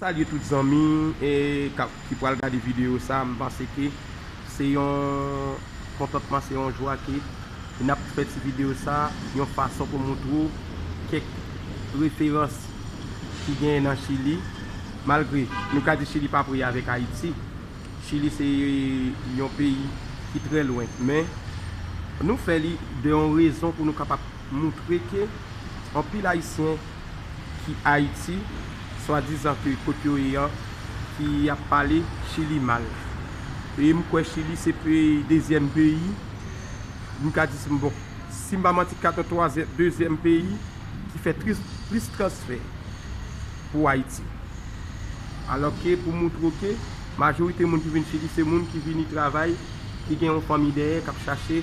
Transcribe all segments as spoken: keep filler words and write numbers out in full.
Salye tout zanmi e k ap, ki pral gade videyo sa. M panse ke se yon kontantman, se yon jwa ke n ap fè ti videyo sa, yon fason pou montre w kèk referans ki genyen nan Chili. Malgre nou ka di Chili pa pre avèk Ayiti, Chili se yon peyi ki trè lwen, men nou fè li de yon rezon pou nou kapab montre ke anpil Ayisyen ki Ayiti, swadizan ke kot yo ye an, ki ap pale Chili mal. E m kwè Chili se pe-, dezyèm peyi, m ka di, si m, bon, si m pa manti, kat, twazyèm, dezyèm peyi ki fè tris-, plis transfè pou Ayiti. Alòske pou montre w ke majorite moun ki vin Chili se moun ki vini travay, ki gen yon fanmi dèyè, k ap chache,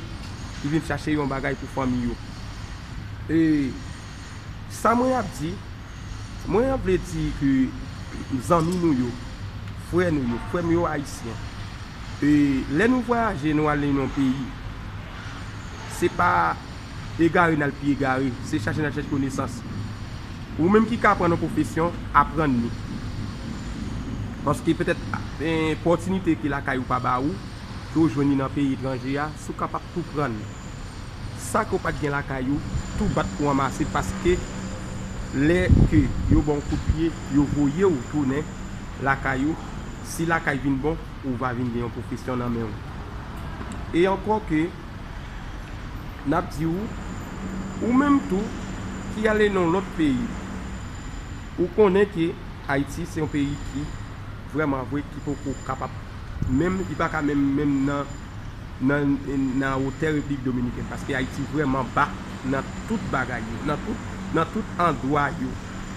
ki vin chache yon bagay pou fanmi yo. E sa mwen ap di, mwen vle di ke zanmi nou yo, frè nou yo, frè m yo ayisyen, e lè nou vwayaje, nou ale nan yon peyi, se pa egare n al pi egare, se chache n al chèche konesans. Ou menm ki ka aprann yon pwofesyon, aprann li. Paske petèt, eh, opòtinite ke lakay ou pa ba ou, ke w jwenn li nan peyi etranje a, si w kapab tou pran l. Sa ke w pa t gen lakay ou, tou bat pou w ranmase l, paske lè ke yo ba w kout pye, yo voye w tounen lakay ou, si lakay vin bon, ou va vin gen yon pwofesyon nan men w. E ankò ke, n ap di w, ou menm tou, ki ale nan yon lòt peyi, ou konnen ke Ayiti se yon peyi ki vrèman vre, ki poko kapab, menm, li pa ka menm, menm nan, nan, nan wotè Repiblik Dominikèn, paske Ayiti vrèman ba nan tout bagay yo, nan tout, nan tout andwa yo,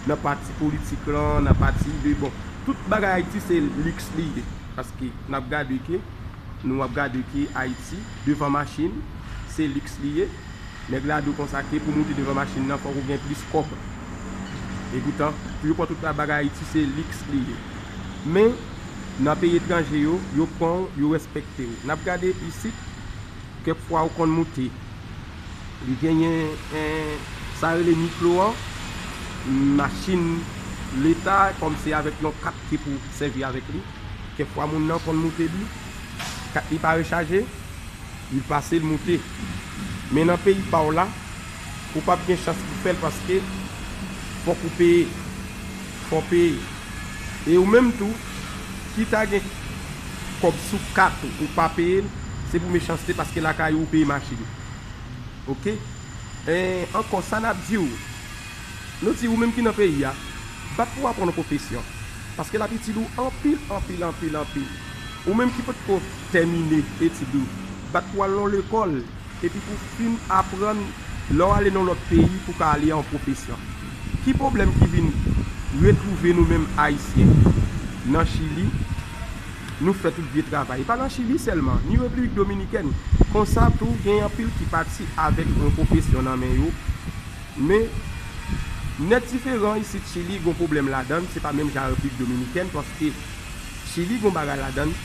nan pati politik lan, nan pati de, bon, tout bagay Ayiti se liks li ye, paske n ap gade ke, nou ap gade ke Ayiti, devan machin, se liks li ye. Nèg la di w konsa ke pou moute devan machin nan, fòk ou gen plis kòb. E poutan, pou yo pran tout bagay Ayiti, se liks li ye. Men, nan peyi etranje yo, yo pran w, yo respekte w. N ap gade isit, kèk fwa ou konn moute. Li genyen, eh, sa rele miklo an, machin leta, kòm se avèk yon kat ke pou sèvi avèk li. Kèk fwa moun nan konn moute li, kat li pa rechaje, li pase l moute. Men nan peyi pa w la, ou p ap gen chans pou fè l paske fòk ou peye. Fò w peye. E ou menm tou, ki ta gen kòb sou kat ou, ou pa peye l, se pou mechanste paske lakay ou, ou peye machin. Oke? E ankò, sa n ap di w, nou di ou menm ki nan peyi a, bat pou w aprann yon pwofesyon. Paske l ap itil ou anpil, anpil, anpil, anpil. Ou menm ki potko tèmine etid ou, bat pou w al nan lekòl, epi pou w fin aprann, lè w ale nan lòt peyi, pou w ka ale an pwofesyon. Ki pwoblèm ki vin retwouve nou menm Ayisyen nan Chili? Nou fè tout vye travay. E pa nan Chili sèlman, ni Repiblik Dominikèn. Konsa tou, gen anpil ki pati avèk yon pwofesyon nan men yo. Men, nèt diferan isit Chili, gon pwoblèm ladan l, se pa menm jan Repiblik Dominikèn, paske Chili gon bagay ladan l.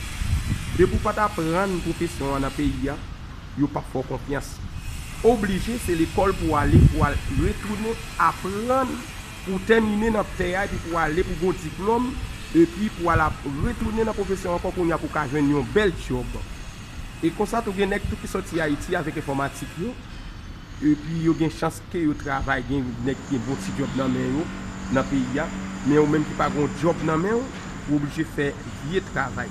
Depi w pa t aprann pwofesyon an nan peyi a, yo p ap fè w konfyans. Oblije, se lekòl pou w ale, pou w al retounen aprann, pou w tèmine nan tè a, epi pou w ale pou w gon diplòm, epi pou w al ap retounen nan pwofesyon ankò kounye a pou w ka jwenn yon bèl djòb. E konsa tou gen nèg tou ki sòti Ayiti avèk enfòmatik yo, epi yo gen chans ke yo travay, gen nèg ki gen bon ti djòb nan men yo, nan peyi a, men ou menm ki pa gon djòb nan men w, ou oblije fè vye travay.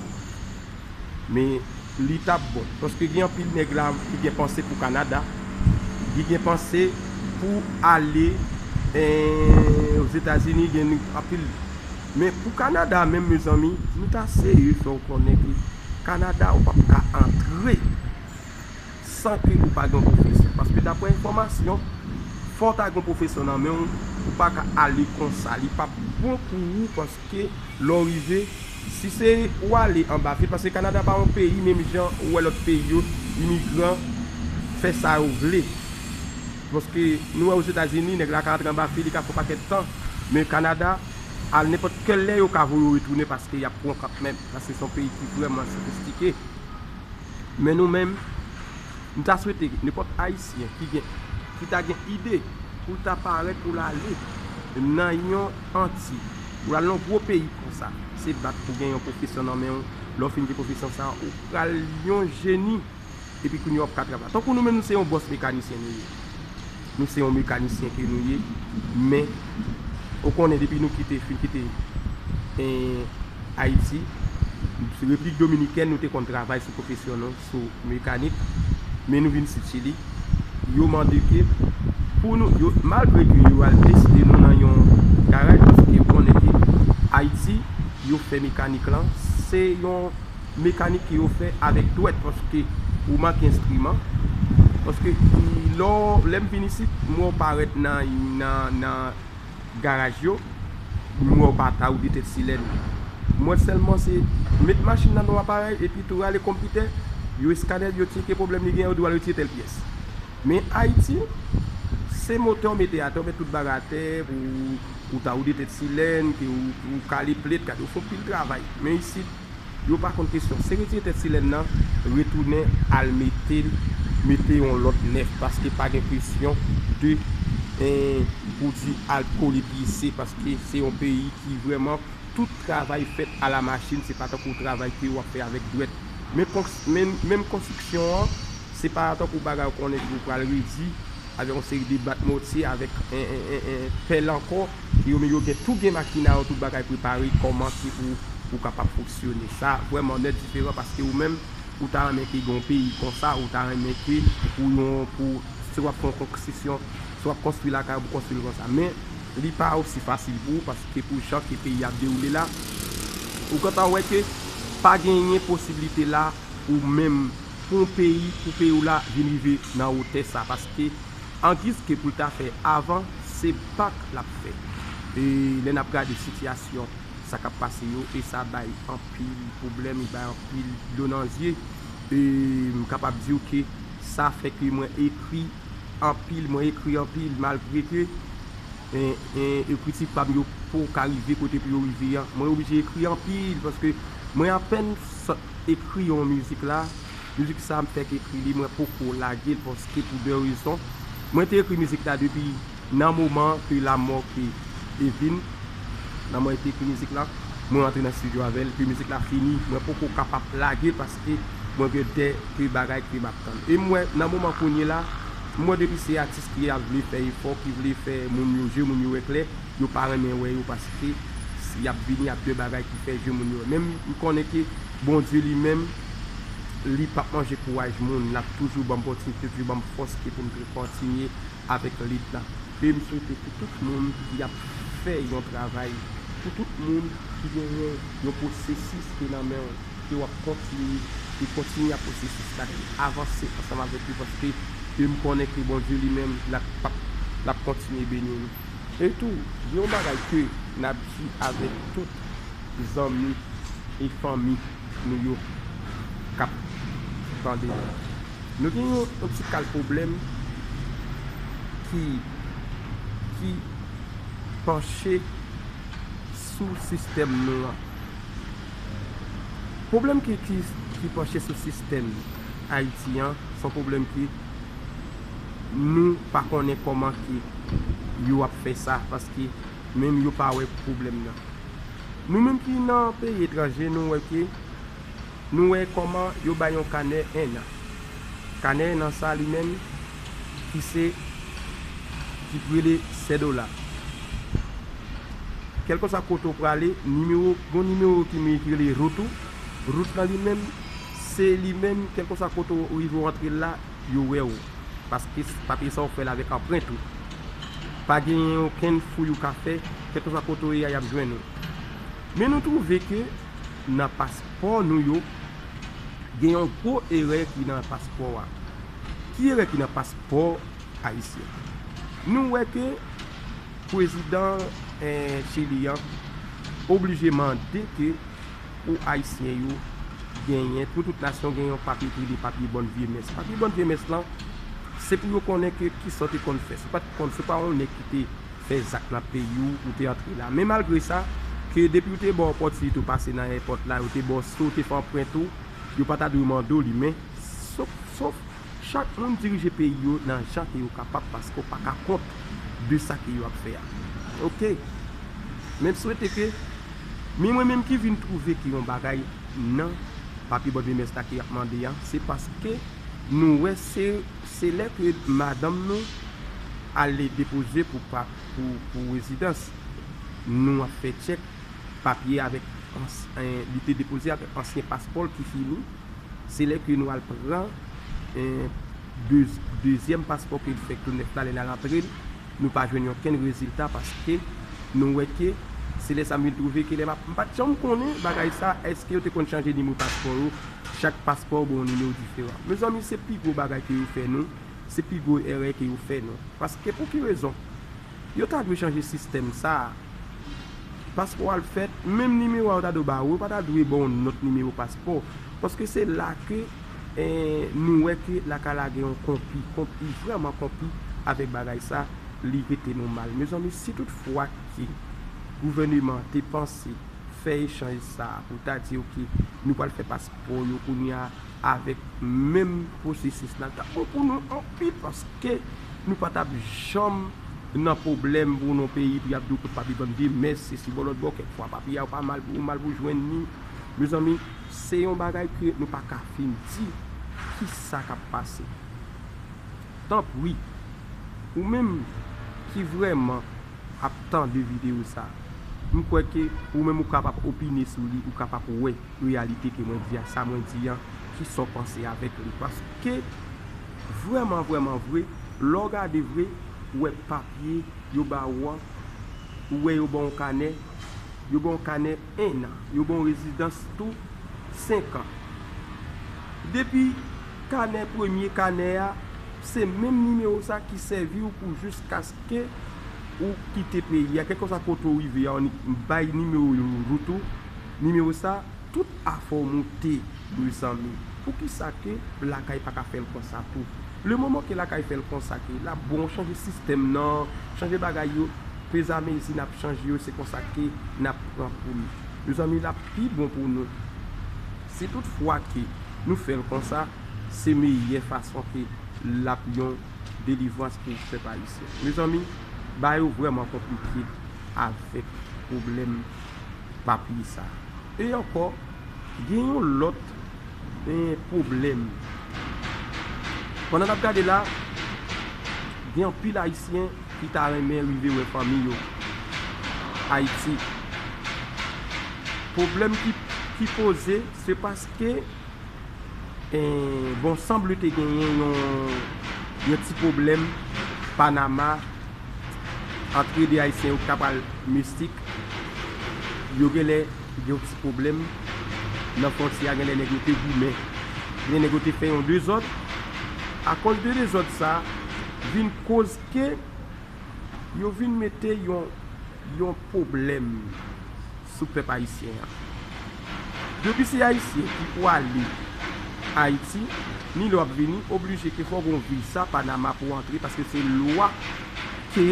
Men li t ap bon. Paske gen anpil nèg la ki gen panse pou Kanada, ki gen panse pou ale, eh, Ozetazini, gen anpil. Men pou Kanada menm, mezanmi, nou ta serye fè w konnen ke Kanada, ou p ap ka antre san ke ou pa gen yon pwofesyon. Paske daprè enfòmasyon, fò w ta gen yon pwofesyon nan men w, ou pa ka ale konsa. Li p ap bon pou ou paske lè w rive, si se ou ale anba fil, paske Kanada pa yon peyi, menm jan ou wè lòt peyi yo, imigran fè sa yo vle. Paske nou wè Ozetazini, nèg la ka antre anba fil, li ka fè yon pakèt tan. Men Kanada, al nenpòt kèl lè, yo ka voye w retounen paske y ap pran w kanmenm. Paske se yon peyi ki vrèman sofistike. Men nou menm, m ta swete nenpòt Ayisyen ki gen, ki ta gen ide pou l ta parèt pou l ale nan yon anti, Ou al nan gwo peyi konsa, se bat pou gen yon pwofesyon nan men w. Lè w fin gen pwofesyon sa, ou pral yon jeni. Epi kounye a w ap ka travay. Tankou nou menm, nou se yon bòs mekanisyen nou ye. Nou se yon mekanisyen ke nou ye. Men, ou konnen depi nou kite, fin kite, eh, Ayiti, Repiblik Dominikèn, nou te konn travay sou pwofesyon nou, sou mekanik. Men nou vin isit Chili. Yo mande ke pou nou, yo, malgre ke yo al teste nou nan yon garaj, paske ou konnen ke Ayiti, yo fè mekanik lan, se yon mekanik ke yo fè avèk dwèt, paske ou manke enstriman. Paske lè, lè m vin isit, m wè w parèt nan, nan, nan garaj yo, m wè w pa ta ou de tèt silèn. M wè sèlman se met machin nan nan aparèy epi tou rale konpitè, yo eskanè l, yo tcheke pwoblèm li gen, yo di w al retire tèl pyès. Men Ayiti, se motè w mete atè, w met tout bagay atè, pou ou ta ou de tèt silèn, ke ou, ou kale plèt, gade, ou fè yon pil travay. Men isit, yo pa konn kesyon. Se retire tèt silèn nan, retounen al mete, mete yon lòt nèf, paske pa gen kesyon de, eh, pou di al kole pise, paske se yon peyi ki vrèman tout travay fèt a la machin, se pa tankou travay ke w ap fè avèk dwèt. Men kons-, men, menm konstriksyon an, se pa tankou bagay ou konnen ke ou pral redi avèk yon seri de bat mòtye, avèk en, en, en, en pèl ankò, yo, men yo gen, tou gen makina yo, tout bagay prepare, kòman ke pou ou kapab fonksyone. Sa vrèman nèt diferan, paske ou menm, ou ta renmen ke gen yon peyi konsa, ou ta renmen ke pou yon, pou, si w ap fè yon konstriksyon, si w ap konstwi lakay ou, pou konstwi l konsa. Men, li pa osi fasil pou ou, paske pou jan ke peyi a ap dewoule la, ou gentan wè ke pa genyen posiblite la, ou menm, pou yon peyi, pou peyi w la vin rive nan wotè sa, paske angiz ke pou l ta fè avan, se bak l ap fè. E lè n ap gade sitiyasyon, sa k ap pase yo, e sa bay anpil pwoblèm, e bay anpil dlo nan zye. E m kapab di w ke sa fè ke mwen ekri anpil, mwen ekri anpil, malgre ke, e, e, ekriti pa m yo poko ka rive kote pou yo rive an. Mwen oblije ekri anpil, paske mwen apèn sot ekri yon mizik la. Mizik sa, m fèk ekri li, mwen poko lage l, paske pou de rezon. Mwen te ekri mizik la depi nan moman ke lanmò ke Evin, nan moman te ekri mizik la, mwen antre nan estidyo avè l, epi mizik la fini, mwen poko kapab lage l paske mwen gen de, de bagay ke m ap tann. E m wè, nan moman kounye la, m wè depi se atis ki ap vle fè efò, ki vle fè moun yo, je moun yo wè klè, yo pa renmen wè yo paske y ap vini ak de bagay ki fè je moun yo wè. Men m konnen ke Bondye li menm, li p ap manje kouraj moun, l ap toujou ban m kontinite, toujou ban m fòs ke pou m te kontinye avèk lit la. E m swete pou tout moun ki ap fè yon travay, pou tout moun ki genyen yon pwosesis ki nan men w, ke w ap kontinye, e kontinye ak pwosesis la, e avanse ansanm avèk li, paske e m konnen ke Bondye li menm, l ap, l ap kontinye beni nou. E tou, gen yon bagay ke n ap di avèk tout zanmi e fanmi nou yo k ap tande nou. Nou gen yon, yon ti kal pwoblèm ki, ki panche sou sistèm nou an. Pwoblèm ki, ki, ki panche sou sistèm Ayiti an, se yon pwoblèm ki nou pa konnen kòman ke yo ap fè sa, paske menm yo pa wè pwoblèm nan. Nou menm ki nan peyi etranje, nou wè ke, nou wè kòman yo bay yon kanè en an. Kanè en an sa li menm, ki se, ki rele sèt dola. Kèlkeswa kote w prale, nimewo, gon nimewo ki, ki rele rout ou. Rout lan li menm, se li menm, kèlkeswa kote w rive w antre la, yo wè w. Paske papye sa w fè l avèk anprent ou. Pa genyen okenn fouy ou ka fè, kèlkeswa kote w ye a, y ap jwenn ou. Men nou twouve ke nan paspò nou yo, gen yon gwo erè ki nan paspò a. Ki erè ki nan paspò ayisyen? Nou wè ke prezidan, eh, Chili an oblije mande ke pou ayisyen yo genyen, pou tout nasyon genyen yon papye ki rele papye bòn vye mès. Papye bòn vye mès lan, se pou yo konnen ke kisa w te konn fè. Si w pa t konn, si w pa yon nèg ki te fè zak nan peyi w, ou te antre la. Men malgre sa, ke depi yo te ba w opòtinite w pase nan èpòt la, yo te ba w, si w te fè anprent ou, yo pa ta dwe mande w li, men sof, sof chak moun dirije peyi yo nan jan ke yo kapab, paske w pa ka kont de sa ke yo ap fè a. Oke. Men m swete ke, men mwen menm ki vin twouve ke yon bagay nan papye bòn memès la ke y ap mande a, se paske nou wè se, se lè ke madanm nou ale depoze pou pa, pou, pou rezidans, nou ap fè tchèk papye avèk ans-, en, li te depoze avèk ansyen paspò l ki fini. Se lè ke nou al pran, en, de-, dezyèm paspò ke l fèk tou nèf la, lè n al antre l, nou pa jwenn okenn rezilta paske nou wè ke se lè sa m vin twouve ke lè m ap, m pa t janm konnen bagay sa, èske yo te konn chanje nimewo paspò yo, chak paspò gen yon nimewo diferan. Mezanmi, se pi gwo bagay ke yo fè nou, se pi gwo erè ke yo fè nou. Paske pou ki rezon? Yo ta dwe chanje sistèm sa a. Paspò a l fèt, menm nimewo a yo ta dwe ba ou, yo pa ta dwe ba w yon lòt nimewo paspò. Paske se la ke, eh, nou wè ke lakay la gen yon konpli, konpli, vrèman konpli avèk bagay sa, li rete nou mal. Mezanmi, si tout fwa ke gouvèneman te panse fè echanj sa a pou ta di, oke, nou pral fè paspò yo kounye a avèk menm pwosesis la, t ap bon pou nou anpil paske nou pa t ap janm nan pwoblèm pou nou peyi pou y ap di w kot papye bòn de mès, se si bò lòt bò, kèk fwa papye a ou pa mal pou ou mal pou jwenn li. Mezanmi, se yon bagay ke nou pa ka fin di kisa k ap pase. Tanpri, ou menm ki vrèman ap tande videyo sa, m kwè ke ou menm ou kapab opine sou li, ou kapab wè reyalite ke mwen di a, sa mwen di an, kisa w panse avèk li. Paske, vrèman, vrèman vre, lè w gade vre, ou wè papye yo ba ou an, ou wè yo ba w yon kanè, yo ba w yon kanè en an, yo ba w rezidans tou senk an. Depi kanè, premye kanè a, se menm nimewo sa ki sèvi w pou jiskaske ou kite peyi a. Kèlkeswa kote w rive a, ou ni-, bay nimewo yo wout ou. Nimewo sa, tout afè w moute, mezanmi. Poukisa ke lakay pa ka fè l konsa tou? Le moman ke lakay fè l konsa ke l ap bon, chanje sistèm nan, chanje bagay yo, pezamezi n ap chanje yo, se konsa ke n ap pran pou nou. Mezanmi, l ap pi bon pou nou. Si tout fwa ke nou fè l konsa, se meyè fason ke l ap yon delivrans pou pèp ayisyen. Mezanmi, bagay yo vrèman konplike avèk pwoblèm papye sa. E ankò, gen yon lòt, eh, pwoblèm. Pandan n ap gade la, gen anpil Ayisyen ki ta renmen rive wè fanmi yo Ayiti. Pwoblèm ki, ki poze, se paske, eh, bon, sanble te genyen yon, yon ti pwoblèm Panama, antre de Ayisyen yo ki ta pral Meksik, yo genlè gen yon ti pwoblèm nan fwontyè a, genlè nèg yo te goumen, genlè nèg yo te fè yon dezòd. Akoz de dezòd sa, vin koz ke yo vin mete yon, yon pwoblèm sou pèp ayisyen an. Depi se Ayisyen ki pwale Ayiti, ni lè w ap vini, oblije ke fò w gen yon viza Panama pou w antre, paske se lwa ke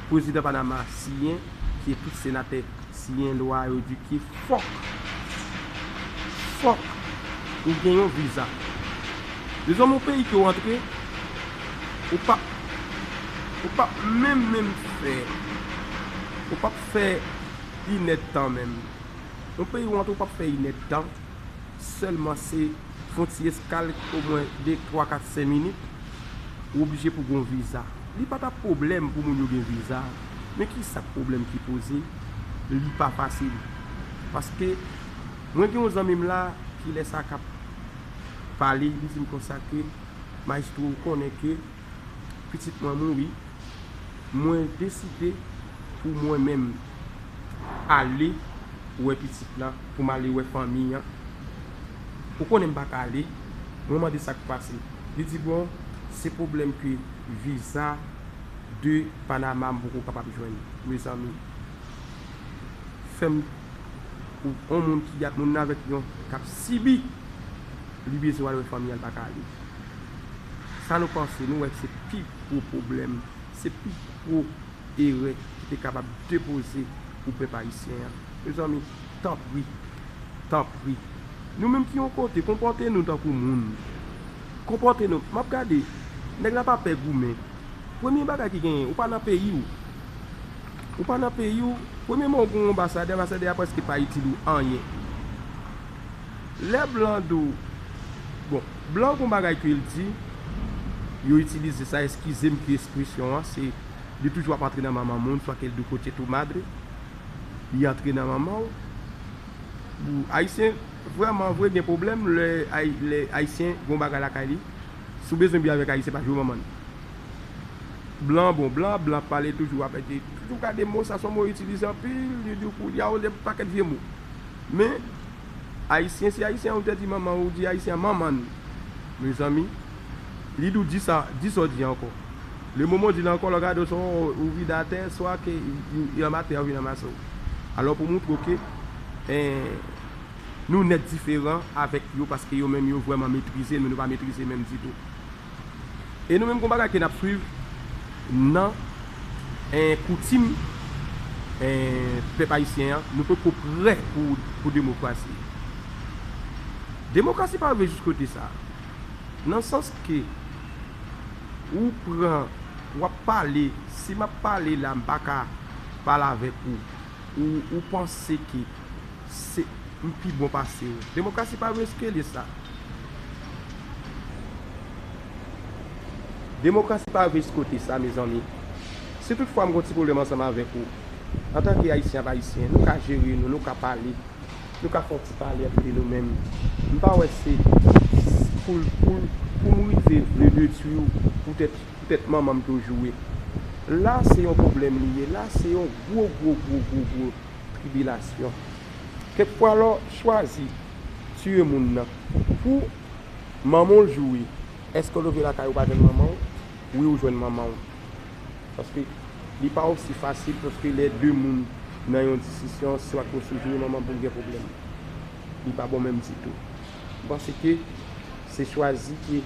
prezidan Panama siyen, ke tout senatè siyen lwa yo di ke fòk, fòk ou gen yon viza. Dezòm, yon peyi ke w antre, ou p ap, ou p ap menm, menm fè, ou p ap fè inèdtan menm. Yon peyi w antre, ou p ap fè inèdtan, sèlman se fè yon ti eskal omwen de, twa, kat, senk minit, ou oblije pou gen yon viza. Li pa t ap pwoblèm pou moun yo gen viza, men kisa k pwoblèm ki poze? Li pa fasil. Paske mwen gen yon zanmi m la ki lè sa k ap pale, li di m konsa ke, "Mayestwo, ou konnen ke pitit mwen mouri, mwen deside pou mwen menm ale wè pitit lan, pou m ale wè fanmi an. Ou konnen m pa ka ale, mwen mande sa k pase." Li di, "Bon, se pwoblèm ke viza de Panama m poko kapab jwenn." Mezanmi, fè m, ou, yon moun ki ap, moun nan avèk yon k ap sibi, li bezwen al wè fanmi an, l pa ka ale. Sa nou panse, nou wè se pi gwo pwoblèm, se pi gwo erè ki te kapab depoze pou pèp ayisyen an. Mezanmi, tanpri, tanpri. Nou menm ki yon kote, konpòte nou tankou moun. Konpòte nou. M ap gade, nèg la pa pè goumen. Premye bagay ki genyen, ou pa nan peyi w. Ou pa nan peyi w, premyèman ou gen yon anbasadè, anbasadè a prèske pa itil ou anyen. Lè blan di w, bon, blan gon bagay ke l di, yo itilize sa, eskize m pou ekspresyon an, se li toujou ap antre nan manman moun, swa ke l di w coche tu madre, li antre nan manman w. Bon, Ayisyen, vrèman vre, gen pwoblèm lè Ay-, lè Ayisyen gon bagay lakay li, si w bezwen byen avèk Ayisyen, pa jwe manman l. Blan bon, blan, blan pale toujou, ap ede, toujou gade mo, sa se yon mo yo itilize anpil, yo di w koulye a, yo di pakèt vye mo. Men, Ayisyen, si Ayisyen ou te di manman, ou di Ayisyen manman l, mezanmi, li di w di sa, di sa w di ankò. Le moman w di l ankò, lè w gade w, swa ou vide atè, swa ke y, y, y anmate w vin anmase w. Alò, pou montre w ke, en, nou nèt diferan avèk yo, paske yo menm yo vrèman metrize nou, nou pa metrize menm ditou. E nou menm, gon bagay ke n ap swiv nan, en, koutim, en, pèp ayisyen an, nou poko prè pou, pou demokrasi. Demokrasi pa rive jis kote sa. Nan sans ke ou pran, w ap pale, si m ap pale la, m pa ka pale avèk ou, ou, ou panse ke se, m pi bon pase w. Demokrasi pa rive jiske li sa. Demokrasi pa rive jis kote sa, mezanmi. Si toutfwa m gon ti pwoblèm ansanm avèk ou, antanke Ayisyen ap Ayisyen, nou ka jere nou, nou ka pale, nou ka fè yon ti pale antre nou menm. M pa wè se pou, pou, pou m rive vle detwi w poutèt, poutèt manman m toujou ye. La, se yon pwoblèm li ye. La, se yon gwo, gwo, gwo, gwo, gwo tribilasyon. Kèk fwa, lè w chwazi tiye moun nan pou manman w joure, èske w leve lakay ou pa jwenn manman w? Wi, ou jwenn manman w. Paske li pa osi fasil, paske lè de moun nan yon diskisyon, si w ak yon sou joure manman pou gen pwoblèm. Li pa bon menm ditou. M panse ke se chwazi ke,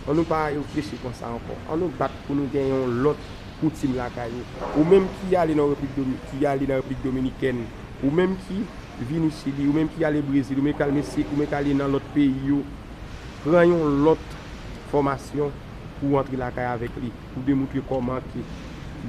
ann nou pa reflechi konsa ankò. Ann nou bat pou nou gen yon lòt koutim lakay ou. Ou menm ki ale nan Repiblik Domi-, ki ale nan Repiblik Dominikèn, ou menm ki vini Chili, ou menm ki ale Brezil, ou menm ki al Meksik, ou menm ki ale nan lòt peyi yo, pran yon lòt fòmasyon pou w antre lakay avèk li, pou demoutre kòman ke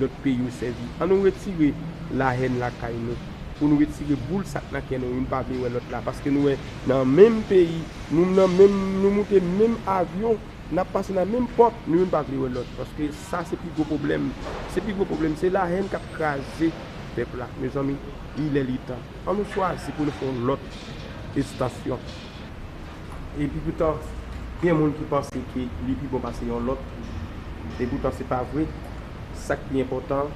lòt peyi yo sèvi. Ann nou retire lahèn lakay nou, pou nou retire boul sa k nan kè nou, youn pa vle wè lòt la, paske nou wè nan menm peyi, nou nan menm, nou moute menm avyon, n ap pase nan menm pòt, nou youn pa vle wè lòt, paske sa se pi gwo pwoblèm. Se pi gwo pwoblèm, se lahèn k ap kraze pèp la. Mezanmi, il est le temps. Ann nou chwazi pou nou fè yon lòt estansyon. Epi poutan, gen moun ki panse ke li pi bon pase yon lòt. E poutan, se pa vre. Sa k pi enpòtan,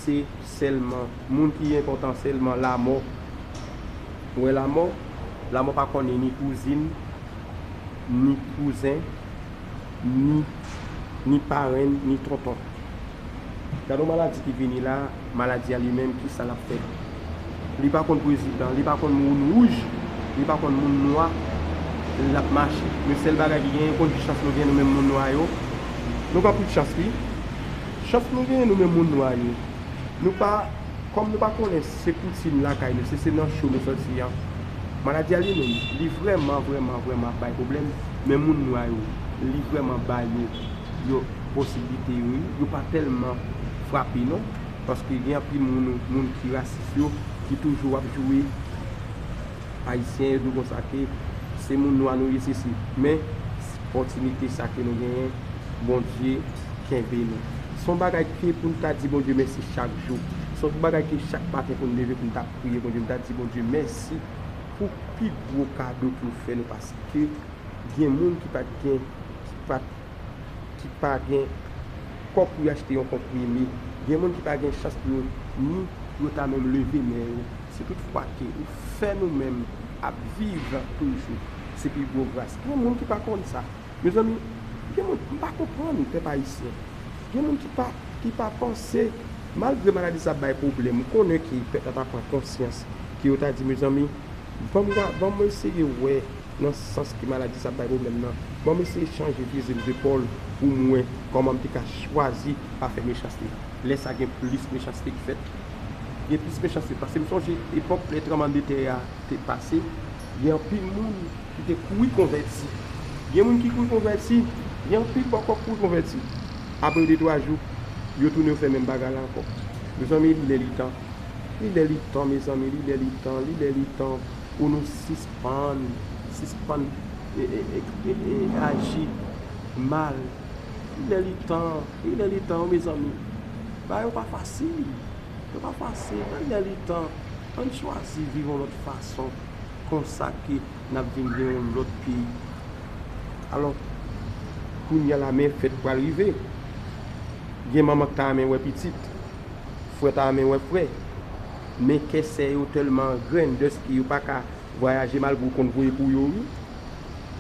se sèlman, moun ki enpòtan sèlman, lamò. Ou wè lamò? Lamò pa konnen ni kouzin, ni kouzen, ni, ni parenn, ni tonton. Gade yon maladi ki vini la, maladi a li menm, kisa l ap fè? Li pa konn prezidan, li pa konn moun wouj, li pa konn moun nwa, l ap mache. Men sèl bagay ki genyen, konn ki chans nou genyen nou menm moun nwa yo? Nou gen anpil chans, wi. Chans nou genyen nou menm moun nwa yo. Nou pa, kòm nou pa konnen se koutim lakay nou, se, se nan cho nou sòti an. Maladi a li menm, li vrèman, vrèman, vrèman ap bay pwoblèm, men moun nwa yo, li vrèman ba yo, yo posiblite yo, wi. Yo pa tèlman frape non, paske gen anpil moun, moun ki rasis yo, ki toujou ap joure Ayisyen, yo di w konsa ke se moun nwa nou ye, sesi. Men, opòtinite sa ke nou genyen, Bondye kenbe nou. Se yon bagay ke pou n ta di Bondye mèsi chak jou. Se yon bagay ke chak maten pou n leve, pou n ta priye Bondye, pou n ta di Bondye mèsi pou pi gwo kado ke w fè nou, paske gen moun ki pa t gen, ki pa t ki pa gen kòb pou y achte yon konprime. Gen moun ki pa gen chans pou yo ni pou yo ta menm leve men yo. Si toutfwa ke ou fè nou menm ap viv toujou, se pi gwo gras. Gen moun ki pa konn sa. Mezanmi, gen moun, m pa konprann pèp ayisyen. Gen moun ki pa, ki pa panse, malgre maladi sa ap bay pwoblèm, ou konnen ke pèp la ta pran konsyans, ke yo ta di, mezanmi, ban m ga-, ban m eseye wè nan sans ke maladi sa ap bay pwoblèm nan. Ban m eseye chanje fizi m zepòl pou m wè kòman m te ka chwazi pa fè mechanste. Lè sa gen plis mechanste ki fèt. Gen plis mechanste. Paske m sonje epòk lè tranblemanntè a te pase, gen anpil moun ki te kouri konvèti. Gen moun ki kouri konvèti, gen anpil bòkò kouri konvèti. Apre de twa jou, yo tounen yo fè menm bagay la ankò. Mezanmi, li lè li tan. Li lè li tan, mezanmi, li lè li tan, li lè li tan pou nou sispann, sispann e, e, e, e, e, aji mal. Li lè li tan, li lè li tan, mezanmi. Bagay yo pa fasil. Yo pa fasil. Li lè li tan. Ann chwazi viv yon lòt fason. Konsa ke n ap vin gen yon lòt peyi. Alò, kounye a la men fèt pral rive. Gen manman k ta renmen wè pitit, frè ta renmen wè frè. Men kè sè yo tèlman angrenn dèske yo pa ka vwayaje malgre w konn voye pou yo, wi.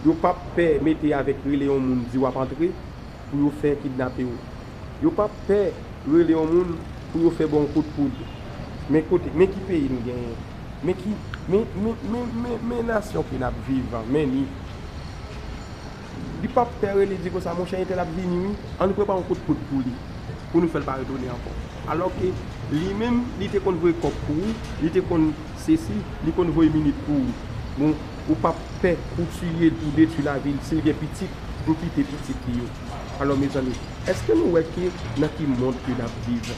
Yo p ap pè mete avèk rele yon moun di w ap antre pou yo fè kidnape w. Yo p ap pè rele yon moun pou yo fè ba w yon kout poud. Men kote, men ki peyi nou genyen? Men ki, men, men, men, men, men nasyon ke n ap viv an, men ni. Li p ap pè rele di konsa, monchè, entèl ap vini wi, ann prepare yon kout poud pou li, pou nou fè l pa retounen ankò. Alòke li menm, li te konn voye kòb pou ou, li te konn sesi, li konn voye minit pou ou. Bon, ou p ap pè pou tiye l, pou detwi lavi l, si l gen pitit, pou kite pitit li yo. Alò, mezanmi, èske nou wè ke nan ki mond ke n ap viv?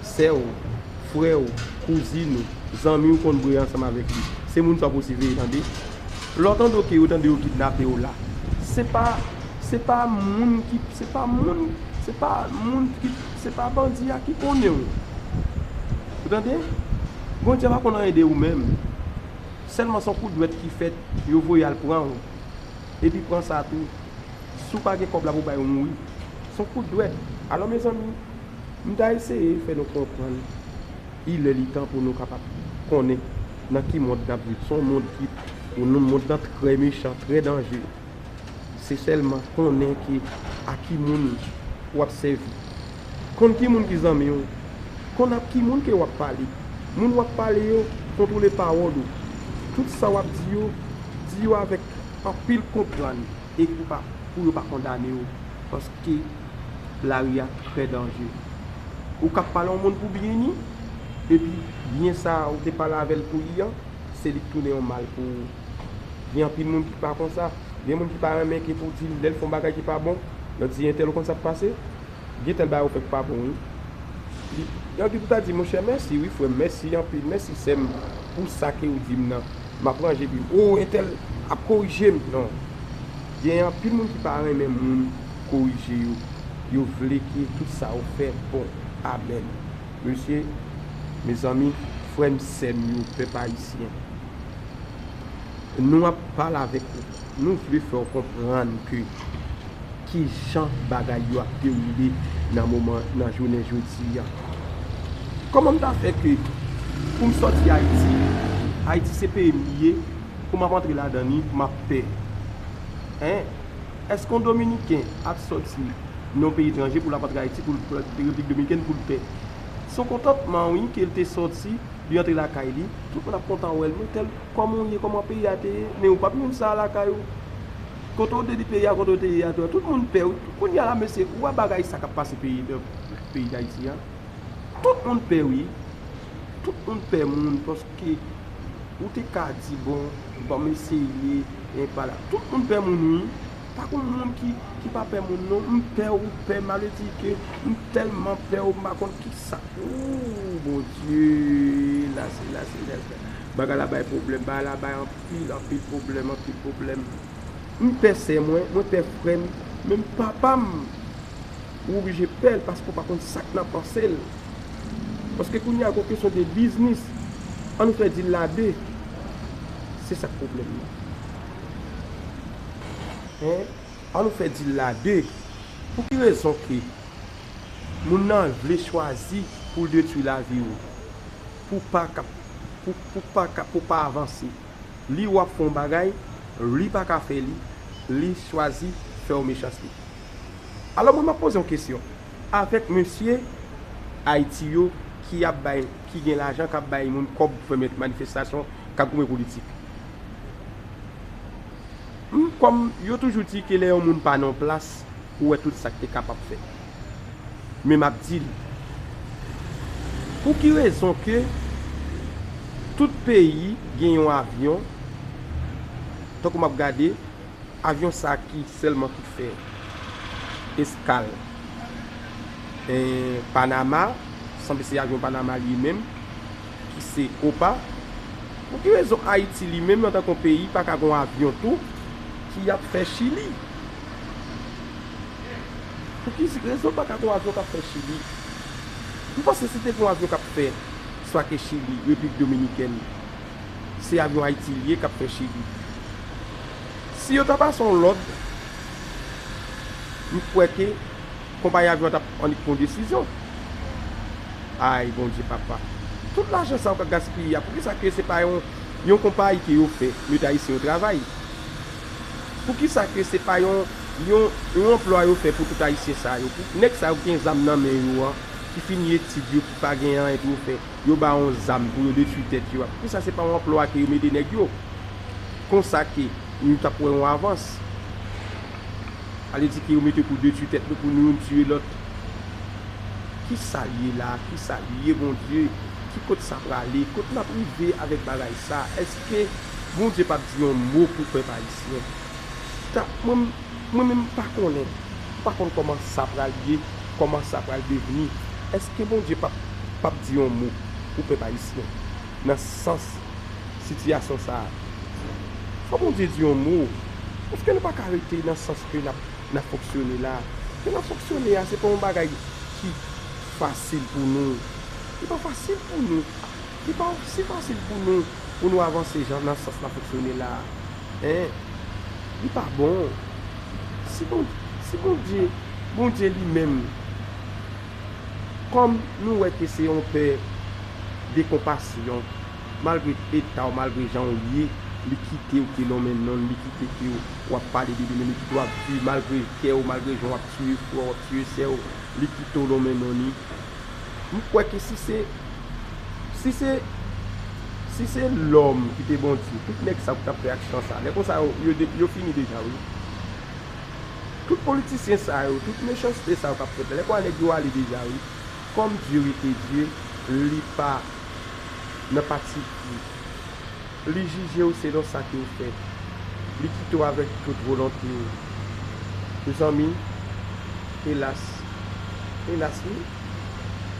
Sè w, frè w, kouzin ou, zanmi w konn boule ansanm avèk li. Se moun sa w pou siveye, tande. Lè w tande ke yo tande yo kidnape w la, se pa, se pa moun ki, se pa moun, se pa moun ki, se pa bandi a ki konnen w. Ou tande? Bondye pa konn anyen de ou menm. Sèlman se yon kout dwèt ki fèt, yo voye al pran w. Epi pran sa tou. Si w pa gen kòb la pou bay ou mouri. Se yon kout dwèt. Alò, mezanmi, m ta eseye fè nou konprann. Li lè li tan pou nou kapab konnen nan ki mond n ap viv. Se yon mond ki, yon mond nan trè mechan, trè danjere. Se sèlman konnen ke a ki moun w ap sèvi. Konn ki moun ki zanmi w. Konn ak ki moun ke w ap pale. Moun w ap pale yo, kontwole pawòl ou. Tout sa w ap di yo, di yo avèk anpil konprann e pou pa, pou yo pa kondane w. Paske lari a trè danjere. Ou k ap pale yon moun pou byen ni, epi byen sa ou te pale avè l pou li an, se li k tounen yon mal pou ou. Gen anpil moun ki pa konsa. Gen moun ki pa renmen ke pou di lè l fè yon bagay ki pa bon, yo di entèl ou konn sa k pase? Gen tèl bagay ou fè k pa bon wi. Li, gen anpil pou ta di, monchè, mèsi wi frè m, mèsi anpil, mèsi sè m, pou sa ke ou di m nan. M ap ranje pi m. O, entèl ap korije m. Non. Gen anpil moun ki pa renmen moun korije yo. Yo vle ke tout sa ou fè bon. Amèn. Mesye, mezanmi, frè m, sè m yo, pèp ayisyen. Nou ap pale avèk ou. Nou vle fè w konprann ke kijan bagay yo ap dewoule nan moman, nan jounen jodi a. Kòman m ta fè ke pou m sòti Ayiti, Ayiti se peyi m li ye, pou m ap antre ladan li, m ap pè? Hein? Èske yon Dominiken ap sòti nan yon peyi etranje pou l ap antre Ayiti, pou l, pou Repiblik Dominikèn, pou l pè? Se yon kontantman, wi, ke l te sòti, li antre lakay li, tout moun ap kontan wè l, men tèl kòman w ye, kòman peyi a te ye, men ou p ap jwenn sa a lakay ou. Kote w te di peyi a, kote w te ye a tou, tout moun pè wi. Kounye a la, mesye, ou wè bagay sa k ap pase peyi, peyi Dayiti a? Tout moun pè wi. Tout moun pè moun, paske ou te ka di, bon, ban m eseye, e pa la. Tout moun pè moun wi. Pa gon moun ki, ki pa pè moun non. M pè ou pè m, sa vle di ke m tèlman pè ou, m pa konn kisa. Ooh, Bondye, la se, la se, la se. Bagay la bay pwoblèm, bagay la bay anpil, anpil pwoblèm, anpil pwoblèm. M pè sè mwen, mwen pè frè m, menm papa m, ou oblije pè l paske w pa konn sa k nan panse l. Paske kounye a gon kesyon de biznis, ann nou fè dil la de. Se sa k pwoblèm nan. Hein? Ann nou fè dil la de. Pou ki rezon ke moun nan vle chwazi pou l detwi lavi w, pou pa ka, pou, pou pa ka, pou pa avanse? Li w ap fè yon bagay, li pa ka fè li, li chwazi fè w mechanste. Alò mwen m ap poze yon kesyon. Avèk mesye Ayiti yo ki ap bay, ki gen lajan, k ap bay moun kòb pou fè manifestasyon, k ap goumen politik. M, kòm yo toujou di ke lè yon moun pa nan yon plas, ou wè tout sa k te kapab fèt. Men m ap di l, pou ki rezon ke tout peyi gen yon avyon, tankou m ap gade, avyon sa ki sèlman ki fè eskal, eh, Panama, Sanble se avyon Panama li menm, ki se Copa. Pou ki rezon Ayiti li menm, antanke yon peyi, pa ka gen yon avyon tou ki ap fè Chili? Pou ki rezon pa ka gen yon avyon k ap fè Chili? M panse si te gen yon avyon k ap fè, swa ke Chili, Repiblik Dominikèn, se avyon Ayiti li ye k ap fè Chili. Si yo ta pase yon lòd, m kwè ke konpayi avyon an t ap annik pran yon desizyon. Ay, Bondye papa. Tout lajan sa yo k ap gaspiye a, poukisa ke se pa yon, yon konpayi ke yo fè, mete Ayisyen yo travay? Poukisa ke se pa yon, yon, yon anplwa yo fè pou tout Ayisyen sa yo? Pou nèg sa yo ki gen zam nan men yo an, ki fini etid yo, ki pa gen anyen pou yo fè, yo ba yon zam pou yo detwi tèt yo a. Poukisa se pa yon anplwa ke yo mete nèg yo? Konsa ke nou t ap wè yon avans. Ale di ke yo mete pou detwi tèt nou, pou nou youn tiye lòt. Kisa l ye la? Kisa l ye, Bondye? Ki kot sa prale? Kot n ap rive avèk bagay sa? Èske Bondye p ap di yon mo pou pèp ayisyen? Ta, mwen, mwen menm m pa konnen. M pa konn kòman sa pral ye, kòman sa pral devni. Èske Bondye p ap, p ap di yon mo pou pèp ayisyen nan sans sitiyasyon sa a? Fò Bondye di yon mo. Èske nou pa ka rete nan sans ke n ap, n ap fonksyone la? Ke n ap fonksyone a, se pa yon bagay ki fasil pou nou. Li pa fasil pou nou. Li pa osi fasil pou nou, pou nou avanse jan nan sans n ap fonksyone la a. Hein? Li pa bon. Si Bon, si Bondye, Bondye li menm, kòm nou wè ke se yon pè de konpasyon, malgre eta w, malgre jan w ye, li kite w ke lonmen nonn, li kite ke w ap pale de li, men li kite w ap viv malgre kè w, malgre jan w ap tiye frè w, w ap tiye sè w, li kite w lonmen nonn li. M kwè ke si se, si se, si se lòm ki te Bondye, tout nèg sa yo ki t ap fè aksyon sa, lè konsa yo, yo, de- yo fini deja, wi. Tout politisyen sa yo, tout mechanste sa yo k ap fèt la, lè konsa nèg yo ale deja, wi. Kòm Dye rete Dye, li pa nan pati pri. Li jije w selon sa ke w fè. Li kite w avèk tout volonte w. Mezanmi, elas, elas wi,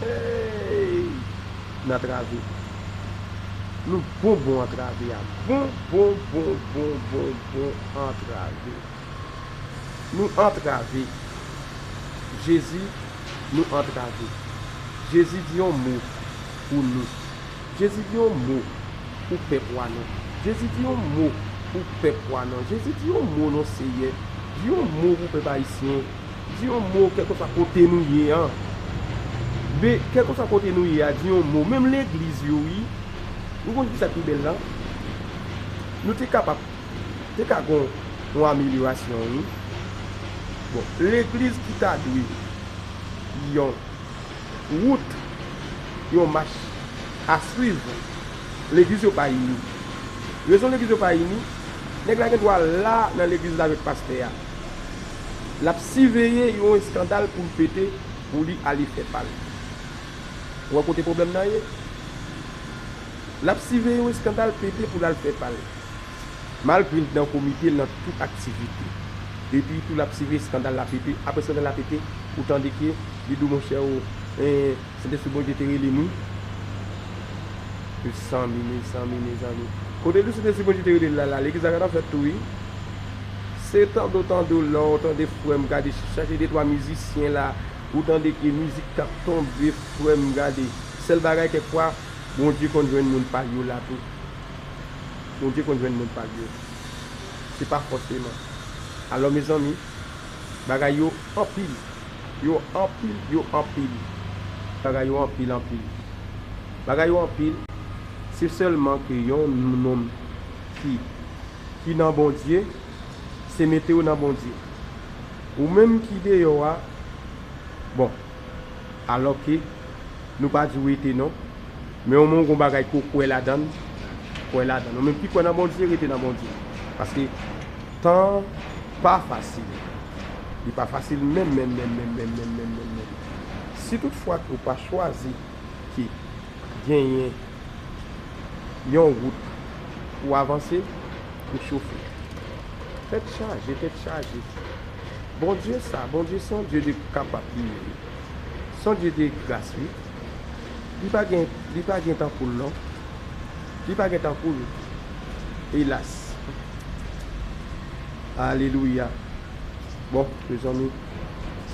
hey, n antrave. Nou bon, bon antrave a. Bon, bon, bon, bon, bon, bon antrave. Nou antrave. Jezi, nou antrave. Jezi di yon mo pou nou. Jezi di yon mo pou pèp ou a non. Jezi di yon mo pou pèp ou a non. Jezi di yon mo non Seyè. Di yon mo pou pèp ayisyen. Di yon mo kèlkeswa kote nou ye an. Be, kèlkeswa kote nou ye a, di yon mo. Menm legliz yo, wi. Ou konn kisa ki bèl la? Nou te kapab, te ka gon yon amelyorasyon, wi. Bon, legliz ki ta dwe yon wout, yon mach a swiv, legliz yo pa ini. Rezon legliz yo pa ini, nèg la gen dwa la nan legliz la avèk pastè a. L ap siveye yon eskandal pou l pete, pou li ale fè pa l. Ou wè kote pwoblèm nan ye? L ap siveye yon eskandal pete pou l al fè pa l. Malgre l nan komite, l nan tout aktivite. Epi tou l ap siveye eskandal la pete. Apre eskandal la pete, ou tande ke li di w, monchè, o, eh, Sentespri Bondye te rele m, wi. Mezanmi, mezanmi, mezanmi. Kote li Sentespri Bondye te rele l la, la, legliz la gentan fèt tou, wi. Se tande w tande w la, w tande frè m, gade, chache de twa mizisyen la, ou tande ke mizik k ap tonbe, frè m, gade. Sèl bagay, kèk fwa, Bondye konn jwenn moun pa l yo la tou. Bondye konn jwenn moun pa l yo. Se pa fòseman. Alò, mezanmi, bagay yo anpil. Yo anpil, yo anpil. Bagay yo anpil, anpil. Bagay yo anpil. Se sèlman ke yon nonm ki, ki nan Bondye, se mete w nan Bondye. Ou menm ki deyò a, bon, alò ke nou pa di w rete non, men omen w gon bagay ke w kwè ladan l, kwè ladan l. Ou menm ki kwè nan Bondye, rete nan Bondye. Paske tan pa fasil. Li pa fasil menm, menm, menm, menm, menm, menm, menm, menm, menm. Si toutfwa ke w pa chwazi ke genyen yon wout pou avanse, pou chofe. Tèt chaje, tèt chaje. Bondye sa, Bondye se yon Dye de kapab li ye. Se yon Dye de gras, wi. Li pa gen, li pa gen tankou l non. Li pa gen tankou l. Elas. Alelouya. Bon, mezanmi,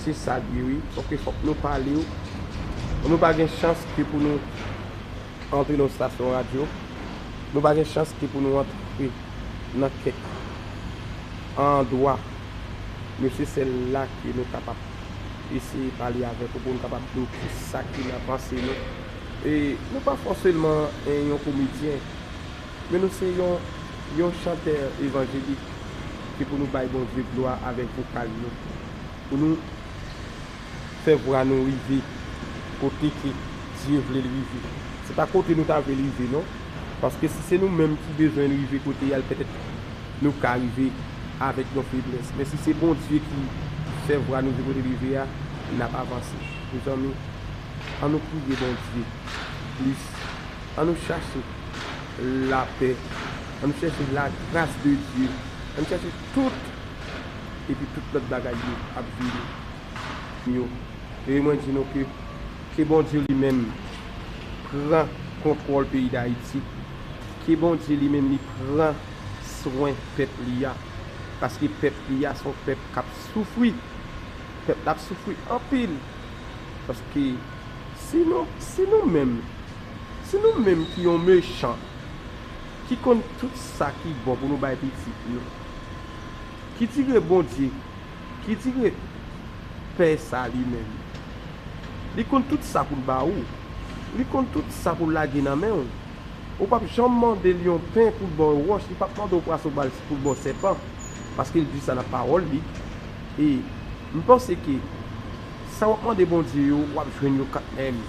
se sa l ye wi. Donk, fòk nou pale w. Nou pa gen chans ke pou nou antre nan yon estasyon radyo. Nou pa gen chans ke pou nou antre nan kèk andwa. Men se sèl la ke nou kapab eseye pale avèk ou pou nou kapab di w kisa ki nan panse nou. E nou pa fòseman, eh, yon komedyen, men nou se yon, yon chantè evanjelik ki pou nou bay Bondye glwa avèk vokal nou. Pou nou fè vwa nou rive kote ke Dye vle l rive. Se pa kote nou ta vle l rive, non. Paske si se nou menm ki bezwen rive kote y al, petèt nou ka rive avèk yon feblès. Men si se Bondye ki fè vwa nou rive kote l rive a, n ap avanse. Mezanmi, ann nou priye Bondye plis. Ann nou chache lapè. Ann nou chache lagras de Dye. Ann nou chache tout. Epi tout lòt bagay yo ap vini. Yo. E mwen di nou ke, ke Bondye li menm pran kontwòl peyi Dayiti. Ke Bondye li menm li pran swen pèp li a. Paske pèp li a se yon pèp k ap soufri. Pèp la ap soufri anpil. Paske si nou, si nou menm, si nou menm ki yon mechan, ki konn tout sa ki bon pou nou bay pitit nou, ki dire Bondye, ki dire pè sa li menm, li konn tout sa pou l ba ou, li konn tout sa pou l lage nan men w. Ou p ap janm mande l yon pen pou l ba w wòch, li p ap mande w pwason pou l ba w sèpan, paske l di sa nan pawòl li. E m panse ke sa w ap mande Bondye yo, w ap jwenn yo kanmenm.